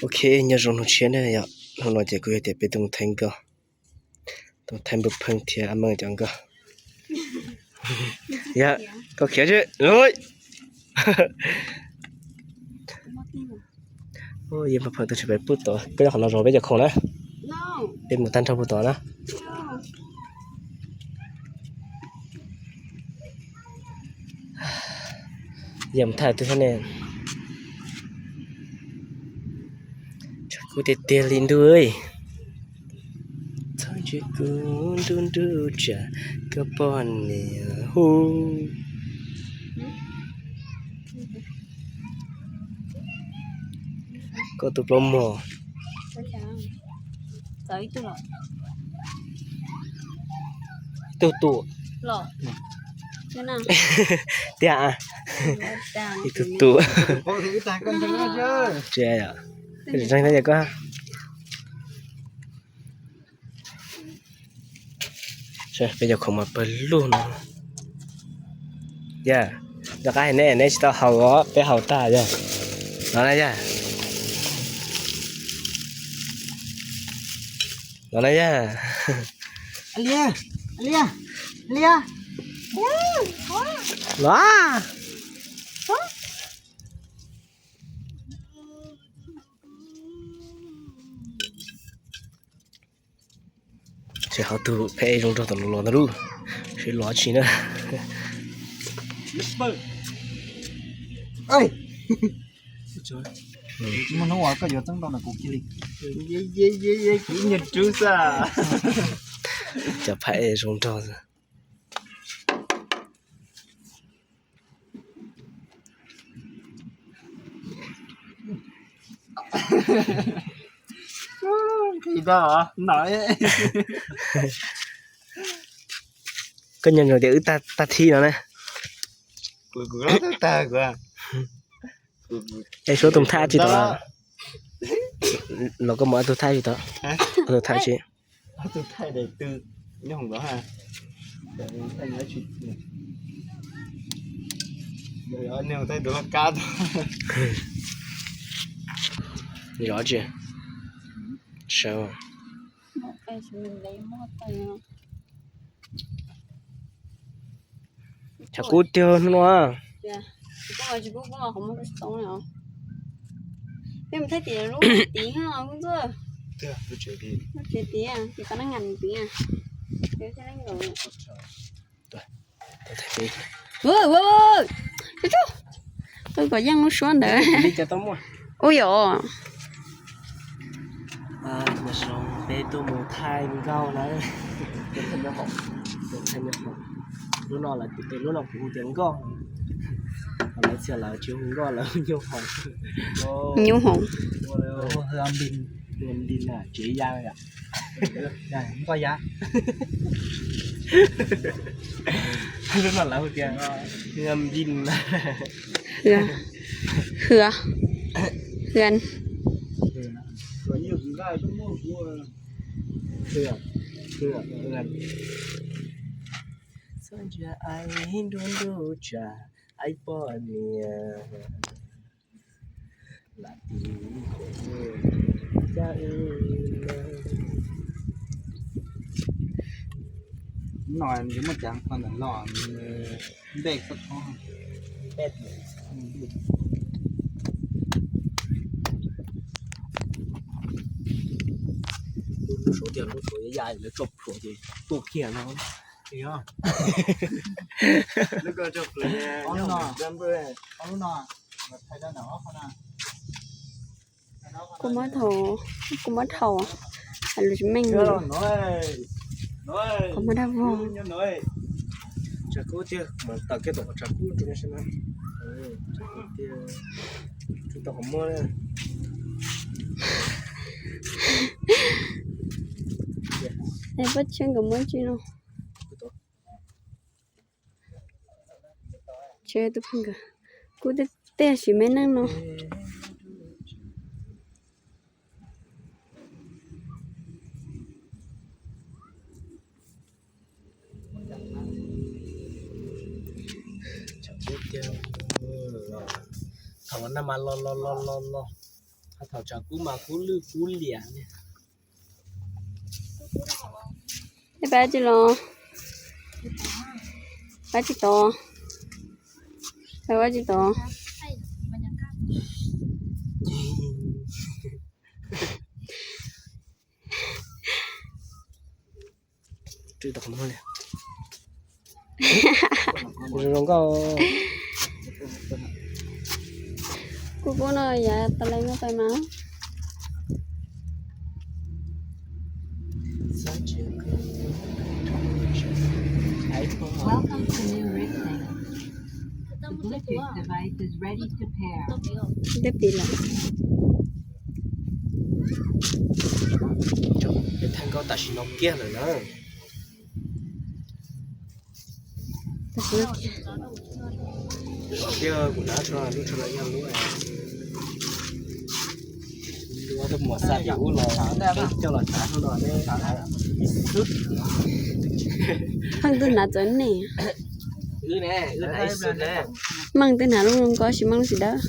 Ok, nyob zoo hnub tshiab na yom, hnub no ces kuj yog tias peb tuaj mus thaij nkoj, tuaj thaij npawg Pheej thiab a Meej cov nkoj. Yog koj khiav tsis, yog npawg Pheej tus tsis pais pub tod, koj nyob qhov no zov peb cov khoom na, peb mus tag nrho pub tod na. Yog mus thaij twg thiab ne? Tshav kub tiag tiag li ntuj. Txhob ntsia kuv nruj nruj tsam koj poj niam hu. Koj tus plaub muag. Ib tug tus. Tiag, ib tug tus. Tseem ntseeg thiab yog koj. Peb cov khoom mas pawg lug no. Yog, nco qab hais neb, neb tsis tau haus os, peb haus tag yog. Los na yog. Los na yog. Los. Ces ho tus phem zoo nraug tom no los ntag lauj, seb los tsis na. Muaj hnub uas koj yuav txeeb tau ntawm kuv kiag li. Kuv ib nyuag rub xwb. Cov phem zoo nraug. Koj nco ntsoov tias wb tag thib no ne. Es suav tus thaij tsis tau los koj mus ob tug thaij tsis tau, ob tug thaij tsis. Zov tsis sawv. Tshav kub tiag hnub no. Peb mus thaij tim lub tid, lub tsev tid, tim koj neeb ngas tid. Ua, ua, ua, ua, kom yeej lub suab ntawd. Ua yom. Peb tuaj mus thaij nkauj na. Lub no lawv, lub no kuv hu tias nkoj, lawv txhia lawv tsis hu nkoj, lawv hu nyuj hoom. Nyuj hoom. Tsev ya, nkoj ya. Lub no lawv hu tias nkoj npin. Hwj, hwj. Txhob ntsia aib nruj nruj tsam aib poj niam lam tiv kom cab wb. No nws muaj cov qhov ntawm no, npej txhob thoob. Lub suav tiag, lub suav ya ya lawv tso pluav ces tuaj kiag no. Kuv muab dhau, kuv muab dhau, hais lus tsis meej li. Qhov muag dab vog. Tshav kub tiag, mas tawm kiag tom qhov tshav kub rau nej saib na. Tshav kub tiag, tsis tau qhov muag na. Es Paj Tshiab nkawd muab tsi no. Kuv tej sim me neej no. Thaum no nag mas los los los los los. Thaum tshav kub mas kub lwj kub liam li. Peb pab tsis los, pab tsis tod, pab tsis tod. Zoo nkauj. Kuv kuj no yav tas lais no pais mas. Welcome to New Richmond. The Bluetooth device is ready to pair. Twb pib lawm. Peb thaij nkauj tam sim no kiag lawm na. Tam sim no kiag. Tiag kuv dab tso lub tso lawm yog lub lub muam xa tim ub los coj los tsav no ne. Pheej twg hnav txawv ne. Meej twg hnav lub zoo nkauj tsis meej lub tsis dawb.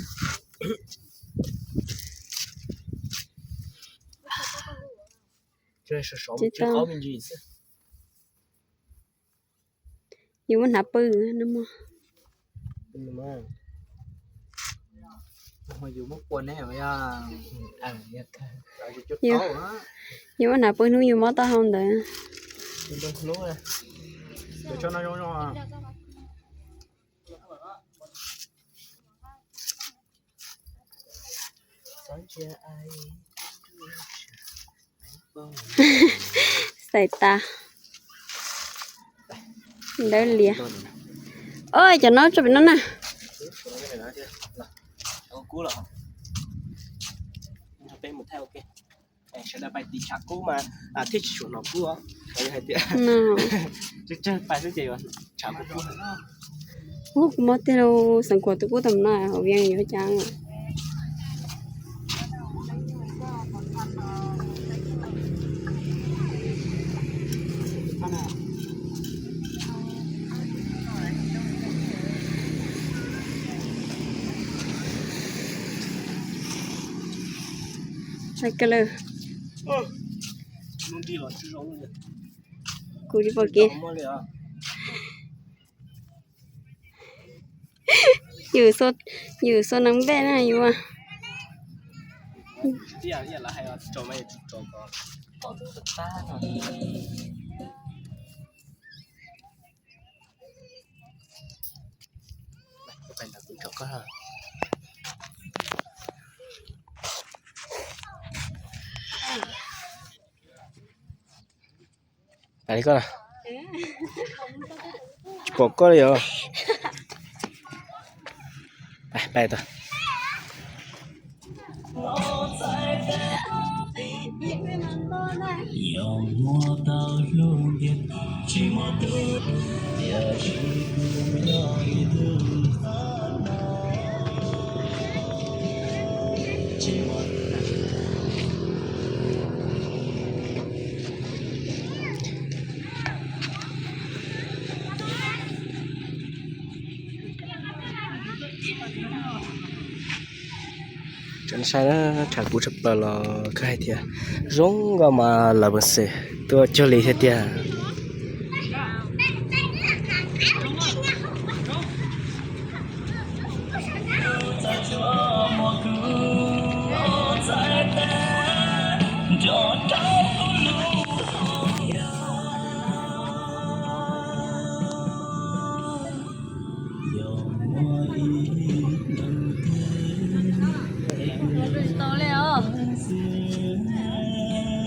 Tsis tau. Yus muab hnav pw no mog. Yus muab hnav pw hnub yus mob taub hau ntawd. Xais tas. Dawb lias. Oj, cov no tso pem no na. Sawv daws pais tim tshav kub mas thiaj tsis tshua hnov kub os. Hais tias tsawg tsawg pais xwb ces yuav tshav kub kub. Ua kuv mob tiag lauj, xeev Khuam twb kub tau no, hauv Vias yuav cas. Kuv tsis pom kev. Yus xua neeg npej na yus. Pais li koj na. Pom koj li os. Pais, pais tau. Tseem saib na, tshav kub tshaj plaws los kawg hais tias zoo nkauj mas lawv peev xwm tuaj cuag li thiab tiag. Tsis tau li os.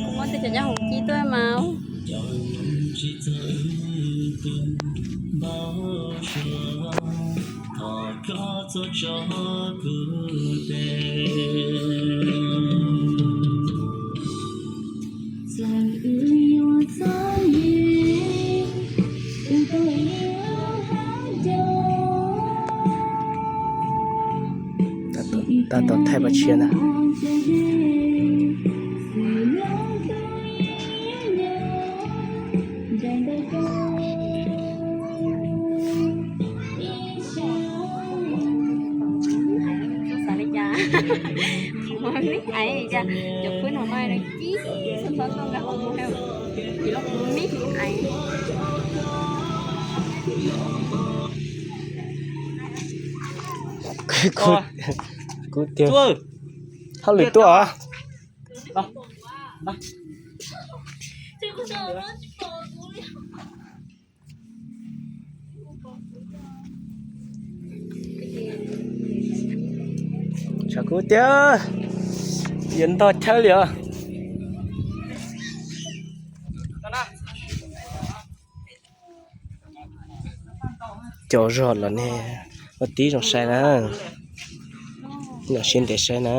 Kuv muab tej cov nyab hoom cib tuaj mas. Tab tom thaij paj tshiab ntag. Xav li cas? Mib aiv, cov phooj ywg no mas cib xov tooj nkag hauv mus, mib aiv. Kuv tiag, hauj lwm tuaj. Tshav kub tiag, yuav ntog chawb li os. Cov zog los ne, ua tib zoo sai na, los siab ntev sai na.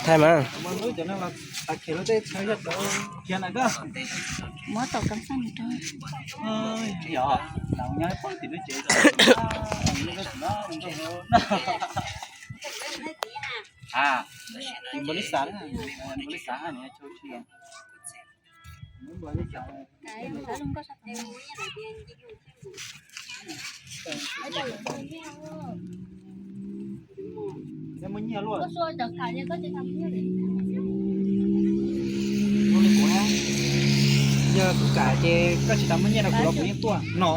Thaij mas. Muab tau kab xaj rau. Yog kuv kam ces koj tsis tas muaj nyiaj rau kuv los kuv yeej tuaj no.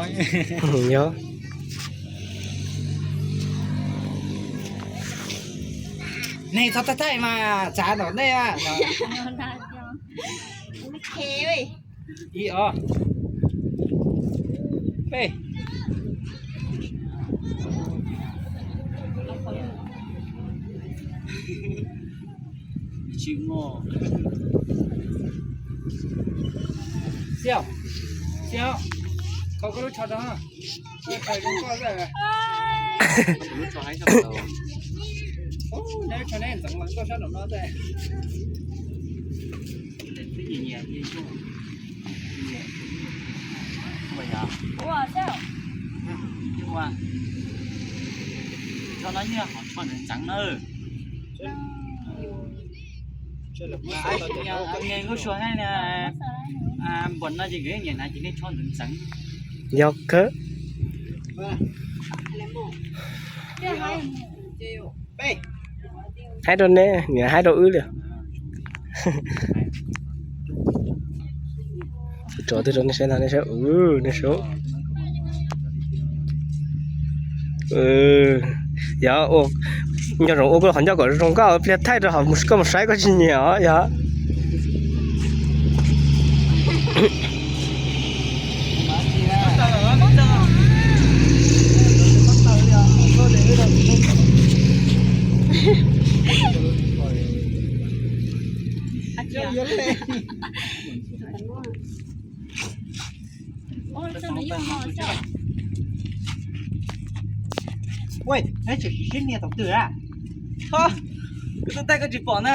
Yog. Nej txhob thaij thaij mas txav tom ntej. Ib, ob, peb. Xiaus, Xiaus, kho koj lub tsho rau. Koj lub tsho haib sab plaws. Neb lub tsho neb ntxeev los nkauj sab nraum no ntag. Twb nyiam nyiam nyiam nyiam. Tsho no nyiaj hom tsho ntxeev ntxeev na. Nws nkauj sua hab, npaum no ces nkawd nyiam hnav ces nej tsho ntxeev ntxeev. Yog kawg. Haib rau neb, niam haib rau wb li. Tso twg rau nej saib ntag, nej saib, nej saib. Yog, nco ntsoov ua koj qhov ncauj kom zoo nkauj pliag thaij rau hauv mus koj mus saib koj tsis nyiam os yog. Ua, neb tseem sib nias tom twg a? Koj tuaj taij koj tsis pom na.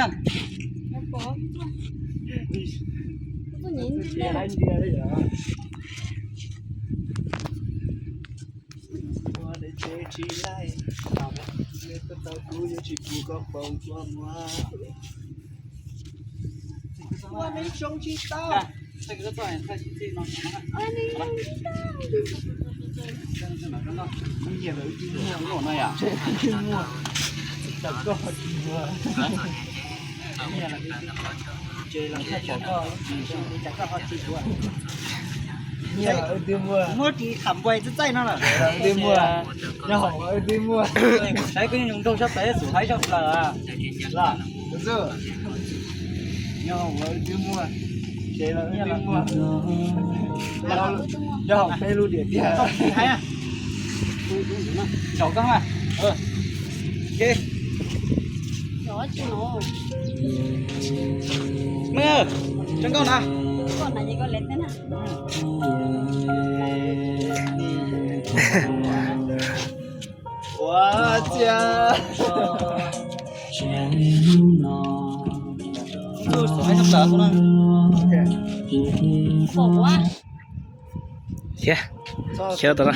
Muab ris tham npua txaij txaij no lawm. Yog hauv ua twb muaj. Saib koj nyob nraug sab pem xum haib sab plaws. Yog hauv ua twb muaj. Yog hauv peb lub diam tiag. Tsaus koj na. Mej, tso nkauj na. Ua ciav. Khiav, khiav tau na.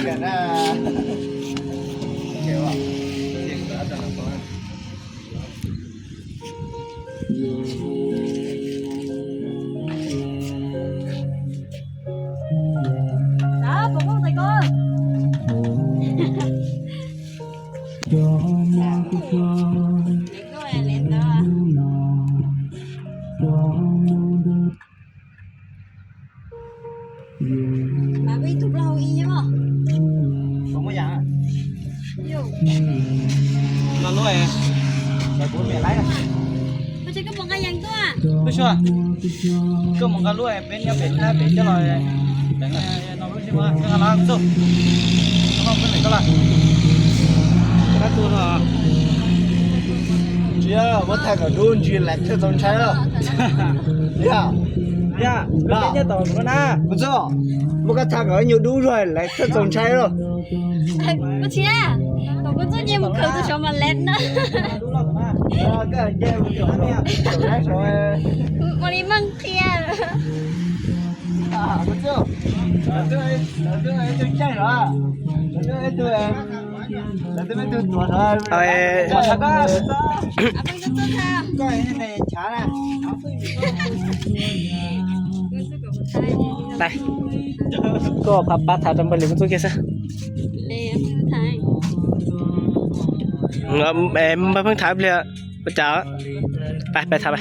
Koj mus nqa lub, peb nyob pem tab pem coj los. Tsis muab thaij kom dub ntsis lawv thiaj txaus ntshai os. Yog, yog, kuv txog, muab koj thaij kom ib nyuag dub zog lawv thiaj txaus ntshai os. Kuv tsis, kom kuv txuj nyiag mus khaws tus saud mas lawv na. Ua li meej qhia. Koj pab pab tham rau npawg Lis Koob Txuj kiag xwb. Npawg pheej tham ib pliag, ua cas, pab pab tham.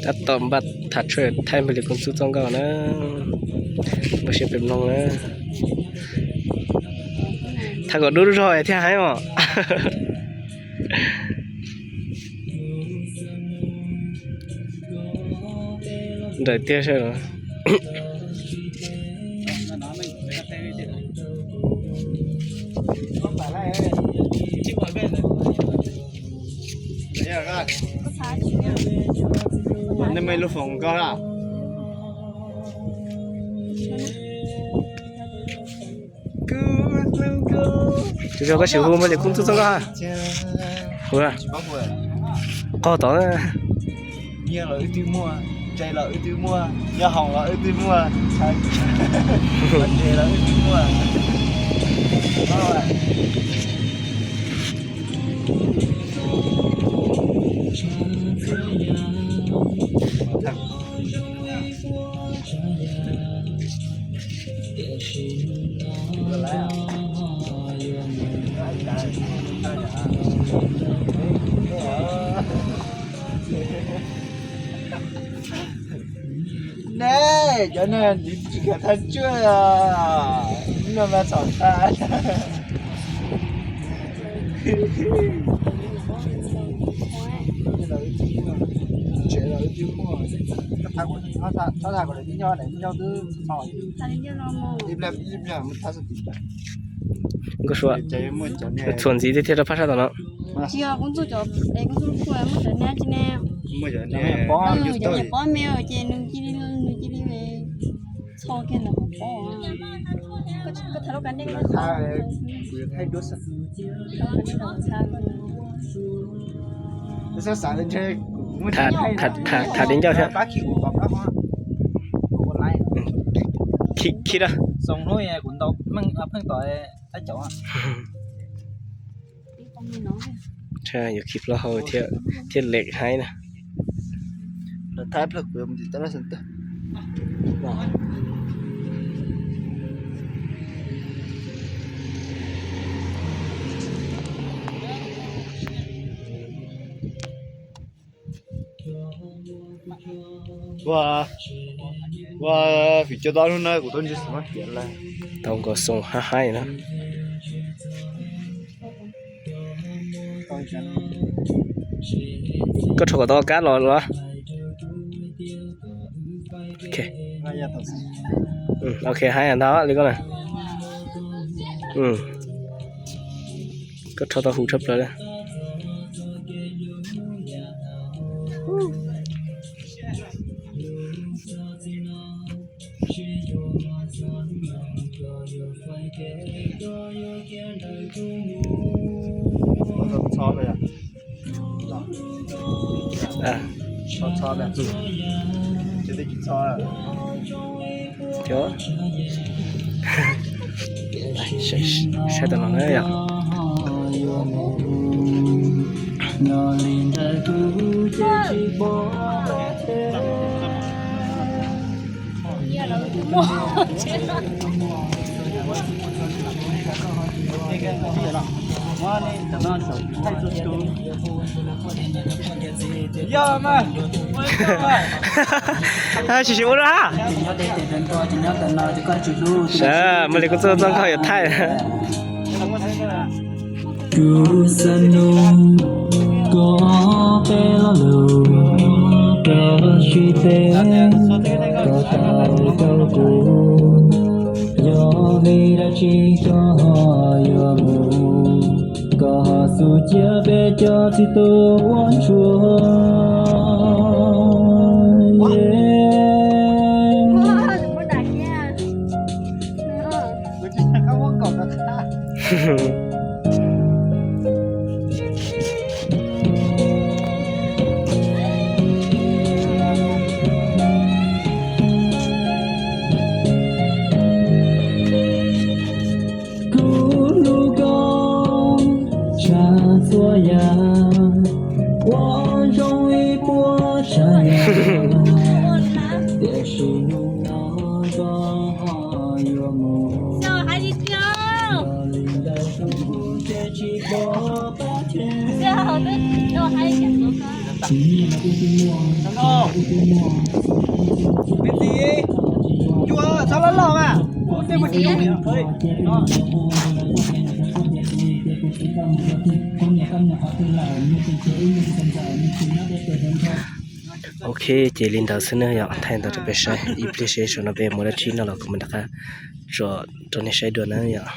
Tab tom npaj tham tshuaj thaij npawg Lis Koob Txuj txoj nkauj na. Npawg siab pem mloog na. Tham kom dub zog thiaj heev os. Nrawm tiag sab. Nej muaj lub foom nkauj na. Tus yog koj sim hu npawg Lis Koob Txuj txoj nkauj. Hu, qog tod. Nyiaj los wb twb muaj, ntse los wb twb muaj, nyob hoom los wb twb muaj, ntse los wb twb muaj. Ne, cov no tsis kam thaj tshuaj, no mas txhom thaj. Nkauj Sua, txhuam ntxiv thiab thiaj rau phab sab tom no. Tsis yog, kuv txuj cov, kuv txuj kuj muaj cov nab tsis ne. Cov niag pob me ces nws cia li, nws cia li txho kiag ntawm pob. Koj thaij lub ka ne. Tham di ncauj thiab. Khib da. Yuav khib plaub hau thiab lem haib na. Ua, ua, vim cov tau hnub no kuv tau ntsib xov xwm tiav lawm. Tau nkaus xoo hab haib na. Koj rho kom tau kab los los. Ok, haib ntag li koj na. Koj rho tau huv tshaj plaws li. Saib, saib tam no na yom. Sim sim ua lawm ha. Sav, muaj li kuv txoj txoj nkauj yuav thaij. Kuv xav nug koj peb lo lus, koj sib teb, koj tau rau kuv, yog vim dab tsi koj ho yuav mus, koj ho xub cia peb cov txiv tub ua ntsuag. Kuv hlub koj tshaj txhua yam, ua zoo ib puas tsav yam, tiam sis hnub no koj ho yuav mus. Ok, ces li ntawd xwb na yom, thaij ntawd rau peb saib, ib pliag seb saum no peb muaj dab tsi noj los kuv mam rov qab tso rau nej saib dua na yom.